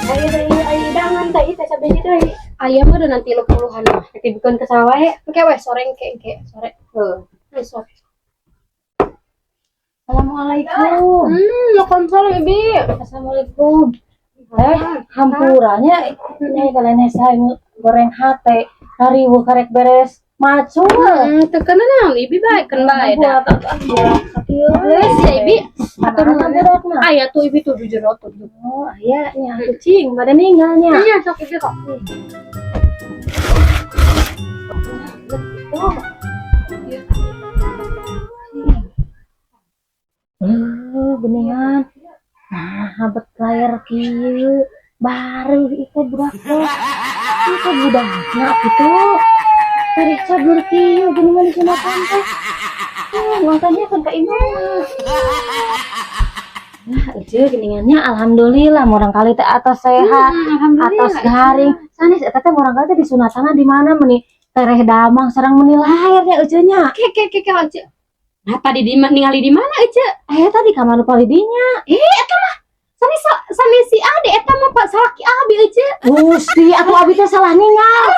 Ayo deui, ayo hidangan teh ieu teh sabiji deui. Aya mah udah nanti 30-an mah. Titipkeun ke saha wae. Oke weh, sore engke engke sore. Heuh. Besok. Assalamualaikum. Waalaikumsalam, Ibi. Assalamualaikum. Eh, hampura nya nya kalian saya goreng hate riweuh karek beres macul. Teu kana naon, Ibi, bae kan bae da. Geus ya, Ibi. Atur nuhun budakna. Aya tuh, Ibi, tuh di jero tuh. Oh, aya nya atuh, cing, bade ninggal nya. Iya, sok, Ibi, kok. Leuh, geningan. Nah, habet layar kieu. Baru itu budak teh. Itu budakna kitu. Tadi cagur kieu geuningan disunatan teh. Oh, nontonnya kan ka imah. Nah, itu geningannya alhamdulillah murangkalih teh atos sehat, atos garing. Sanes eta teh murangkalih teh disunatana di mana meuni tereh damang sareng meuni lahirnya ece nya? Ke ke ke ke, Ece. Nah, tadi di ningali di mana, Ece? Eh, tadi kamar palidinya. Eh, eta mah sanes sanes si Ade, eta mah Pak salaki abi, Ece. Gusti, atuh abi teh salah ningal.